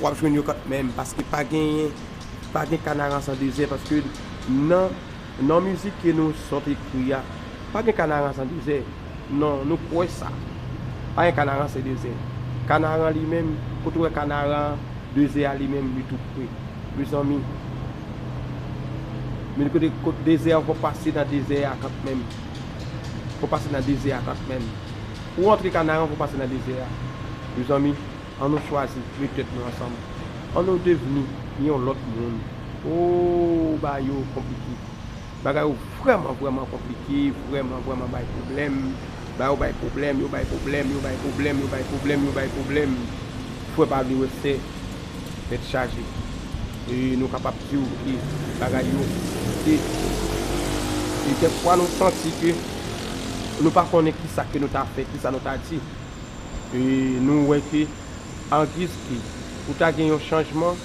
W ap jwenn yo kanmenm, paske pa genyen, pa gen kanaran san dezè, paske nan, nan mizik ke nou sot ekri a, pa gen kanaran san dezè. Non, nou kwè sa. Pa gen kanaran san dezè. Kanaran li menm, kote w wè kanaran, dezè a li menm, li tou pre. Mezanmi, men kote, kote dezè a, fò pase nan dezè a kanmenm. Fò pase nan dezè a kanmenm. Pou antre kanaran, fò pase nan dezè a. Mezanmi, ann nou chwazi met tèt nou ansanm. Ann nou devni yon lòt moun. O, bagay yo konplike. Bagay yo vrèman, vrèman konplike, vrèman, vrèman bay pwoblèm. Bagay yo bay pwoblèm, yo bay pwoblèm, yo bay pwoblèm, yo bay pwoblèm, yo bay pwoblèm. Frè pa vle wè sè, tèt chaje. E nou kapab di w ke bagay yo, e, e kèk fwa nou santi ke nou pa konnen kisa ke nou ta fè, kisa nou ta di. E nou wè ke, angiz ke pou ta gen yon chanjman,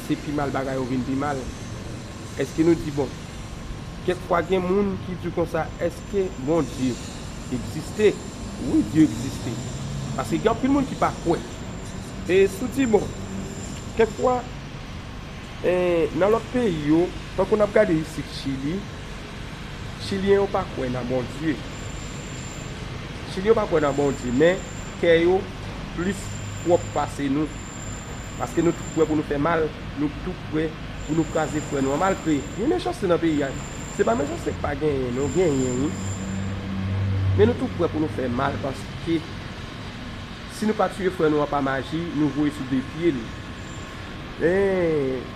se pi mal bagay yo vin pi mal. Èske nou di, bon, kèk fwa gen moun ki di konsa, èske Bondye egziste? Wi, Dye egziste. Paske gen anpil moun ki pa kwè. E si w di, bon, kèk fwa, e, nan lòt peyi yo, tankou n ap gade isit Chili, Chilyen yo pa kwè nan Bondye. Chilyen yo pa kwè nan Bondye, men kè yo plis pwòp pase nou. Paske nou tou prè pou nou fè mal, nou tou prè pou nou kraze frè nou an. Malgre gen mechanste nan peyi a, se pa mechanste k pa genyen, non, genyen, wi. Men nou tou prè pou nou fè mal, paske si nou pa tiye frè nou an pa maji, nou voye sou de pye l. Men,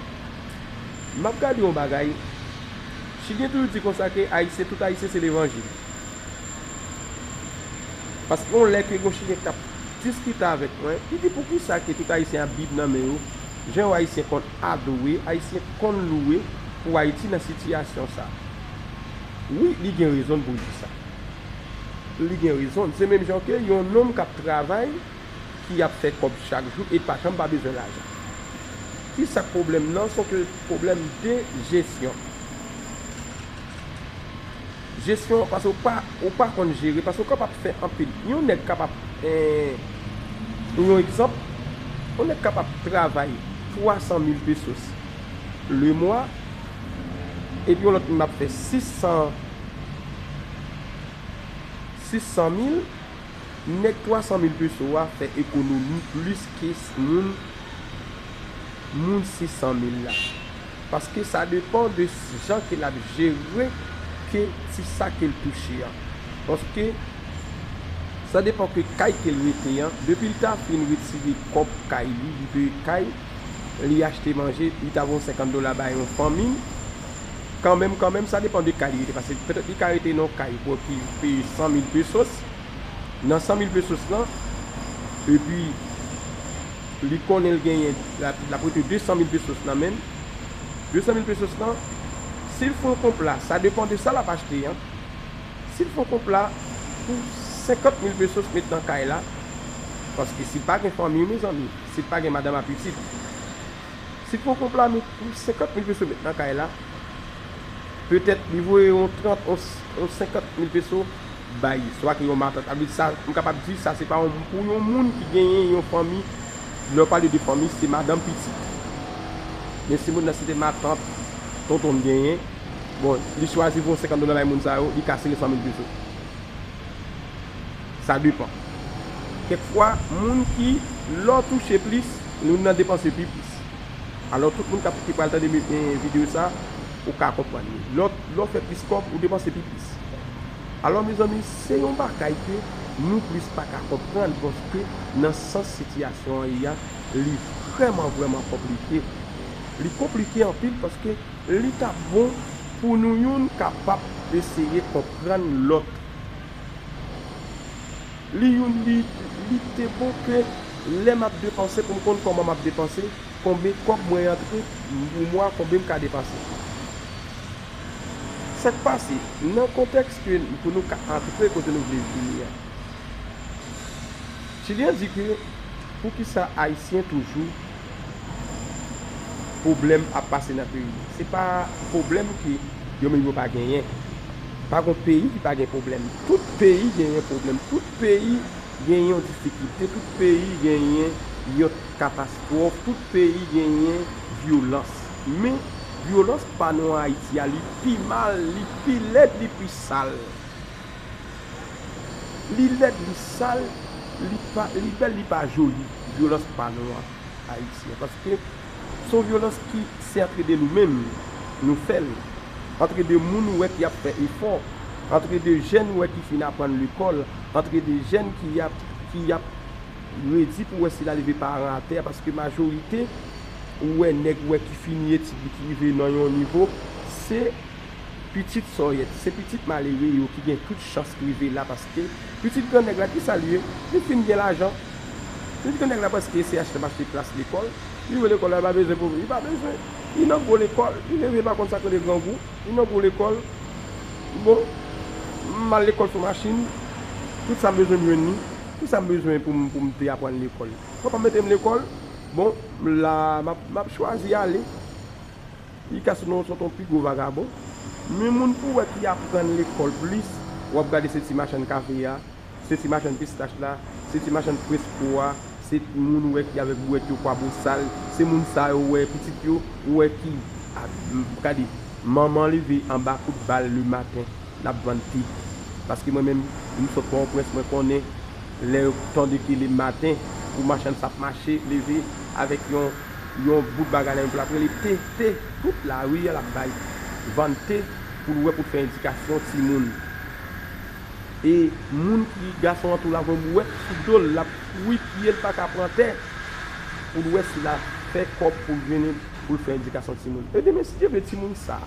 m ap gade yon bagay. Chilyen toujou di konsa ke Ayisyen, tout Ayisyen se levanjil. Paske yon lè ke yon Chilyen t ap diskite avèk mwen, li di, poukisa ke tout Ayisyen ap Bib nan men yo, jan yon Ayisyen konn adore, Ayisyen konn louwe pou Ayiti nan sitiyasyon sa? Wi, li gen rezon l pou l di sa. Li gen rezon l. Se menm jan ke yon nonm k ap travay, ki ap fè kòb chak jou e pa janm pa bezwen lajan. Kisa k pwoblèm nan? Se yon pwoblèm de jesyon. Jesyon, paske w pa, ou pa konn jere, paske w kapab fè anpil. Yon nèg kapab, eh, yon egzanp, yon nèg kapab travay twa san mil pesos le mwa, epi yon lòt moun ap fè sis san, sis san mil, nèg twa san mil peso a fè ekonomi plis ke s-, moun, moun sis san mil la. Paske sa depann de s-, jan ke l ap jere ke ti sa ke l touche an. Paske sa depann ke kay ke l rete an, depi l ta fin retire kòb kay li, li peye kay, li achte manje, li ta voye yon senkant dola bay yon fanmi. Kanmenm, kanmenm, sa depann de kay li rete. Paske petèt li ka rete nan yon kay pou ki peye san mil pesos. Nan san mil pesos lan, epi li konnen l genyen, l ap, l ap rete de san mil pesos nan men l. De san mil pesos lan, si l fè yon konpla, sa depann de sa l ap achte an. Si l fè yon konpla pou senkant mil pesos met nan kay la, paske si l pa gen fanmi, mezanmi, si l pa gen madanm ak pitit, si l fè yon konpla pou senkant mil pesos met nan kay la, petèt li voye yon trant, yon, yon senkant mil pesos bay, swa ke yon matant. Sa vle di sa, m kapab di sa, se pa yon, pou yon moun ki genyen yon fanmi, lè w pale de fanmi, se madanm, pitit. Men si moun nan se te matant, tonton m genyen, bon, li chwazi voye senkant dola bay moun sa yo, li ka sere san mil pesos. Sa depann. Kèk fwa, moun ki, lè w touche plis, moun nan depanse pi plis. Alò, tout moun k ap, ki pral tande mi-, eh, videyo sa, ou ka konprann li. Lè w, lè w fè plis kòb, ou depanse pi plis. Alò, mezanmi, se yon bagay ke nou plis pa ka konprann, paske nan sans sitiyasyon an ye a, li vrèman, vrèman konplike. Li konplike anpil paske li t ap bon pou nou youn kapab eseye konprann lòt. Li youn, li, li te bon ke lè m ap depanse, pou m konn kòman m ap depanse, konbyen kòb mwen rantre pou mwa, konbyen m ka depanse. Sa k pase, nan kontèks ke pou nou ka antre kote nou vle vini an, Chilyen di ke poukisa Ayisyen toujou pwoblèm ap pase nan peyi li. Se pa pwoblèm ke yo menm yo pa genyen. Pa gon peyi ki pa gen pwoblèm. Tout peyi genyen pwoblèm. Tout peyi genyen yon difikilte. Tout peyi genyen yon katastwòf. Tout peyi genyen vyolans. Men, vyolans pa nou an Ayiti a, li pi mal, li pi lèd, li pi sal. Li lèd, li sal, li pa, li bèl, li pa joli, vyolans pa nou an Ayiti an. Paske se yon vyolans ki se antre de nou menm, nou fè l. Antre de moun ou wè ki ap fè efò, antre de jèn ou wè ki fin aprann lekòl, antre de jèn ki ap, ki ap redi pou wè si l a leve paran atè, paske majorite ou wè nèg ou wè ki fini etid li, ki rive nan yon nivo, se pitit sòyèt, se pitit malere yo ki gen tout chans rive la, paske pitit gran nèg la, kisa li ye? Li fin gen lajan. Pitit gran nèg la prèske S C H te achte plas lekòl. Li wè lekòl la, li pa bezwen pou, li pa bezwen. Li nan gwo lekòl, li leve, li pa konn sa k rele grangou. Li nan gwo lekòl. Bon, m al lekòl sou machin. Tout sa m bezwen m jwenn li. Kisa m bezwen pou m, pou m te aprann lekòl? Papa m mete m lekòl. Bon, la, m ap, m ap chwazi ale. Li ka sot nan, sot yon pi gwo vagabon. Men moun pou wè ki aprann lekòl plis, w ap gade se ti machann kafe a, se ti machann pistach la, se ti machann presko a, se moun ou wè ki avèk bwèt yo, kwabosal, se moun sa yo ou wè pitit yo, ou wè ki, a, m, gade, manman leve anba kout bal le maten, l ap vann te. Paske mwen menm, m sot Pòtoprens, mwen konnen lè yo tande ke le maten, pou machann sa ap mache, leve avèk yon, yon bout bagay nan men pou l ap rele te, te, tout lari a l ap bay, vann te, pou l wè pou l fè endikasyon timoun. E moun ki gason an tou la gen bwèt sou do l, l ap kouri piye l pa ka pran tè, pou l wè si l a fè kòb pou l vini, pou l fè endikasyon timoun. E demen, si Dye vle, timoun sa,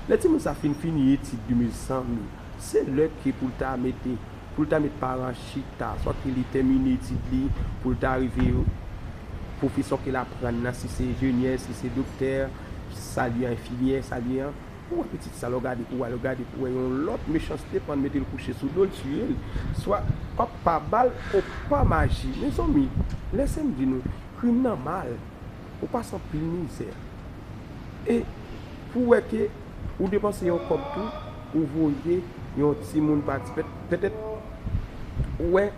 lè timoun sa fin fini etid li, mezanmi, se lè ke pou l ta mete, pou l ta met paran chita, swa ke li tèmine etid li, pou l ta rive pwofesyon ke l aprann nan, si se enjenyè, si se doktè, sa li an, enfimyè, sa li an. Ou wè pitit sa, lè w gade pou wè, lè w gade pou wè yon lòt mechanste pran mete l kouche sou do l, tiye l. Swa, pa, pa bal, o pa maji. Mezanmi, lèse m di nou, krim nan mal. Ou pase anpil mizè. E pou wè ke ou depanse yon kòb tou, ou voye yon timoun pati. Pèt-, petèt, ou wè,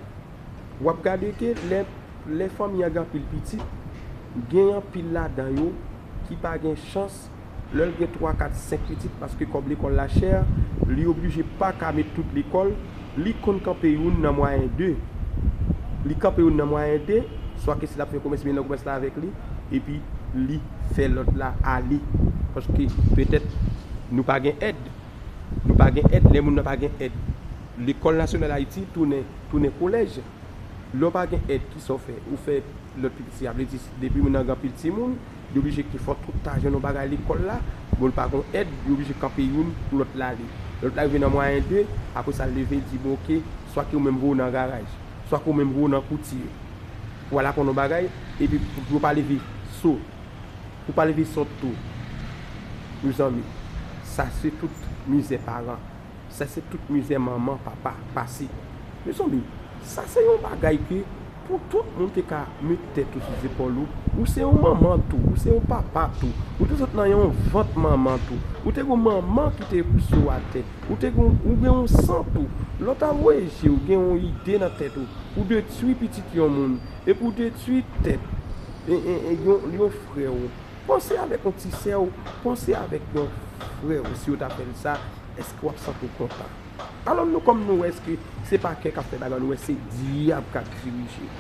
w ap gade ke lè, lè fanmi an gen anpil pitit, gen anpil ladan yo ki pa gen chans, lè l gen twa, kat, senk pitit, paske kòb lekòl la chè, li oblije pa ka met tout lekòl, li konn kanpe youn nan mwayen de. Li kanpe youn nan mwayen de, swa ke si l ap fè komès, men nan komès la avèk li, epi li fè lòt la ale. Paske petèt nou pa gen èd. Nou pa gen èd, lè moun nan pa gen èd. Lekòl Nasyonal Ayiti tounen, tounen kolèj. Lè w pa gen èd, kisa w fè? Ou fè lòt pi piti. Sa vle di, depi moun nan gen anpil timoun, Li oblije ke fò tout ta jwenn yon bagay lekòl la, bon, li pa gon èd, li oblije kanpe youn pou lòt la ale. Lòt la rive nan mwayen de, apre sa l leve, l di, bon, oke, swa ke ou menm voye w nan garaj, swa ke ou menm voye w nan koutye, pou al aprann yon bagay, epi pou, pou yo pa leve so, pou pa leve sòt tou. Mezanmi, sa se tout mizè paran. Sa se tout mizè manman, papa pase. Mezanmi, sa se yon bagay ke pou tout moun te ka met tèt ou sou zepòl ou. Ou se yon manman tou, ou se yon papa tou. Ou te sot nan yon vant manman tou. Ou te gon manman ki te pouse w atè. Ou te gon, ou gen yon san tou. Lè w ta voye je w, gen yon ide nan tèt ou pou detwi pitit yon moun, epi w detwi tèt, e, e, e, yon, yon frè w. Panse avèk yon ti sè w, panse avèk yon frè w, si yo ta fè l sa, èske w ap santi w kontan? Alò, nou, kòm nou wè, èske se pa kè k ap fè bagay, nou wè se dyab k ap dirije.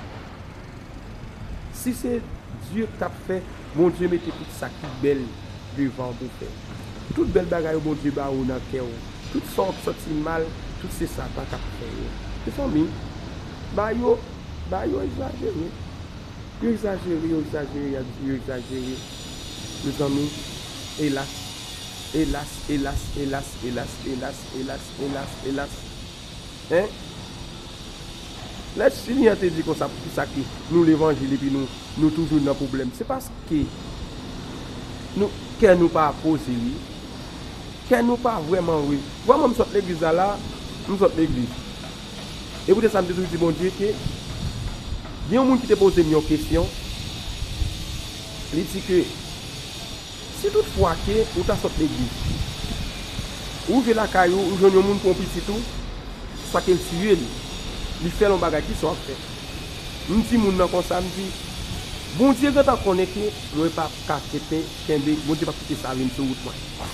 Si se Dye k t ap fè, Bondye mete tout sa ki bèl devan w pou fè. Tout bèl bagay yo Bondye ba ou nan kè w. Tout sa w ap santi mal, tout se Satan k ap fè yo. Mezanmi, ba yo, ba yo egzajere. Yo egzajere, yo egzajere, yo egzajere. Mezanmi, elas, elas, elas, elas, elas, elas, elas, elas, elas, elas. Hein? Lè Chilyen an te di konsa, poukisa ke nou levanjil epi nou, nou toujou nan pwoblèm? Se paske nou, kè nou pa poze, wi. Kè nou pa vrèman, wi. Vwa mwen, m sot legliz la, la, m sot legliz. E poutèt sa, m te toujou di Bondye ke gen yon moun ki te poze m yon kesyon. Li di ke si tout fwa ke ou ta sot legliz, ou rive lakay ou, ou jwenn yon moun pran pitit ou, swa ke l tiye l, li fè l yon bagay, kisa w ap fè? M di moun nan konsa, m di, Bondye gentan konnen ke mwen p ap ka kenbe, kenbe, Bondye p ap kite sa vin sou wout mwen.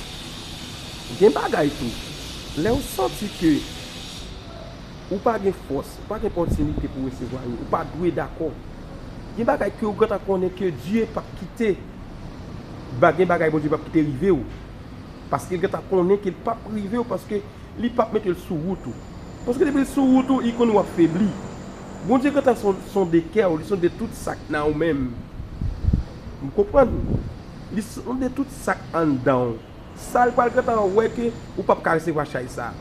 Gen bagay tou, lè w santi ke ou pa gen fòs, ou pa gen pòtinite pou resevwa yo, ou pa dwe dakò. Gen bagay ke ou gentan konnen ke Dye p ap kite, ba, gen bagay Bondye p ap kite rive w. Paske l gentan konnen ke l p ap rive w, paske li p ap mete l sou wout ou. Paske depi l sou wout ou, li konnen w ap febli. Bondye gentan son-, sonde kè w, li sonde tout sa k nan ou menm. M konprann. Li sonde tout sa k anndan w. Sa l pral gentan wè ke ou p ap ka resevwa chay sa.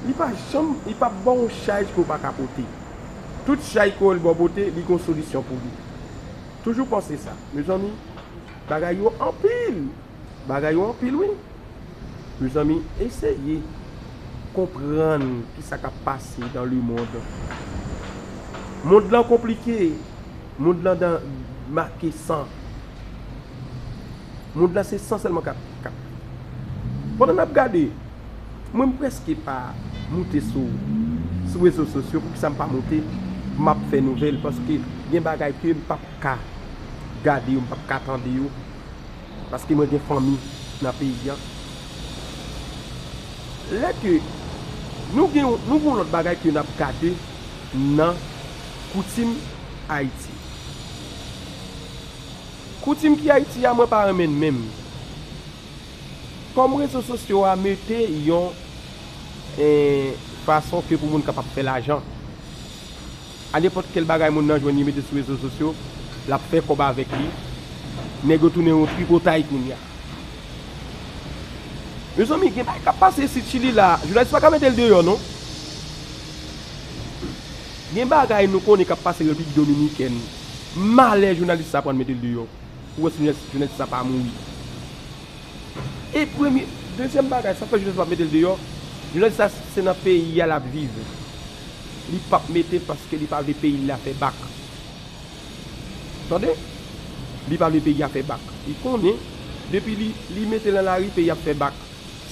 Li pa janm, li p ap ba w yon chay ke w pa ka pote. Tout chay ke w wè l ba w pote, li gon solisyon pou li. Toujou panse sa, mezanmi. Bagay yo anpil. Bagay yo anpil, wi. Mezanmi, eseye konprann kisa k ap pase dans le monde. Mond lan konplike. Mond lan dan make san. Mond lan se san sèlman k ap, k ap. Pandan n ap gade, mwen m prèske pa moute sou, sou rezo sosyo. Poukisa m pa moute? M ap fè nouvèl, paske gen bagay ke m p ap ka gade yo, m p ap ka tande yo. Paske mwen gen fanmi nan peyi a. Lè ke nou gen, nou gen yon lòt bagay ke n ap gade nan koutim Ayiti. Koutim ki Ayiti a, mwen pa renmen l menm. Kòm rezo sosyo a mete yon, eh, fason ke pou moun kapab fè lajan. A nenpòt kèl bagay moun nan jwenn, li mete sou rezo sosyo, l ap fè kòb avèk li. Nèg yo tounen yon tripotay kounye a. Mezanmi, gen bagay k ap pase isit Chili la, jounalis pa ka mete l deyò, non. Gen bagay nou konnen k ap pase Repiblik Dominikèn. Malè jounalis sa pran mete l deyò. Ou wè si jounalis sa pa mouri. E premye, dezyèm bagay, sa fè jounalis pa mete l deyò. Jounalis sa se nan peyi a l ap viv. Li p ap mete l paske li pa vle peyi l la fè bak. Tande? Li pa vle peyi a fè bak. Li konnen, depi li, li mete l nan lari, peyi a ap fè bak.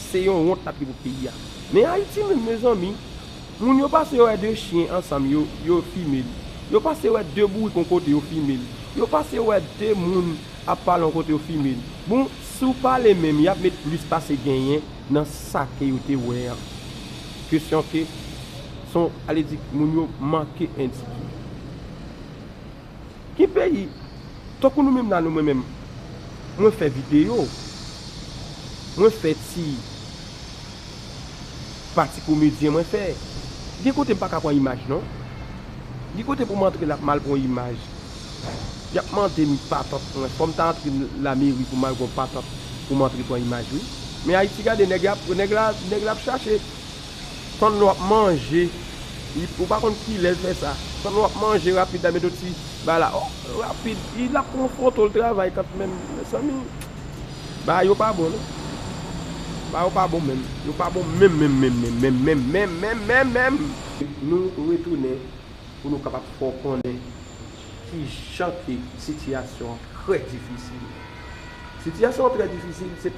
Se yon wont l ap ye pou peyi a. Men Ayiti menm, mezanmi, moun yo pase wè de chyen ansanm, yo, yo fime l. Yo pase wè de bourik yon kote, yo fime l. Yo pase wè de moun ap pale yon kote, yo fime l. Bon, si w pale menm, y ap met plis pase genyen nan sa ke yo te wè an. Kesyon ke, son, ale di, moun yo manke endike. Ki peyi? Tankou nou menm la, nou, mwen menm, mwen fè videyo, mwen fè ti pati komedyen mwen fè. Gen kote m pa ka pran imaj, non. Gen kote pou m antre la, m al pran imaj. Y ap mande m patant mwen. Fò m ta antre lameri pou m al gen yon patant pou m antre pran imaj, wi. Men Ayiti, gade, nèg la, nèg la, nèg la ap chache. Tann lè w ap manje. Li, ou pa konn kilè l fè sa. Tann lè w ap manje rapid la, mete yon ti bagay la. Oh, rapid. Li, l ap pran foto, l travay kanmenm. Mezanmi, bagay yo pa bon, non. Bagay yo pa bon menm. Yo pa bon menm, menm, menm. Nou retounen pou nou kapab fè w konnen ki jan ke sitiyasyon an trè difisil. Sitiyasyon an trè difisil, se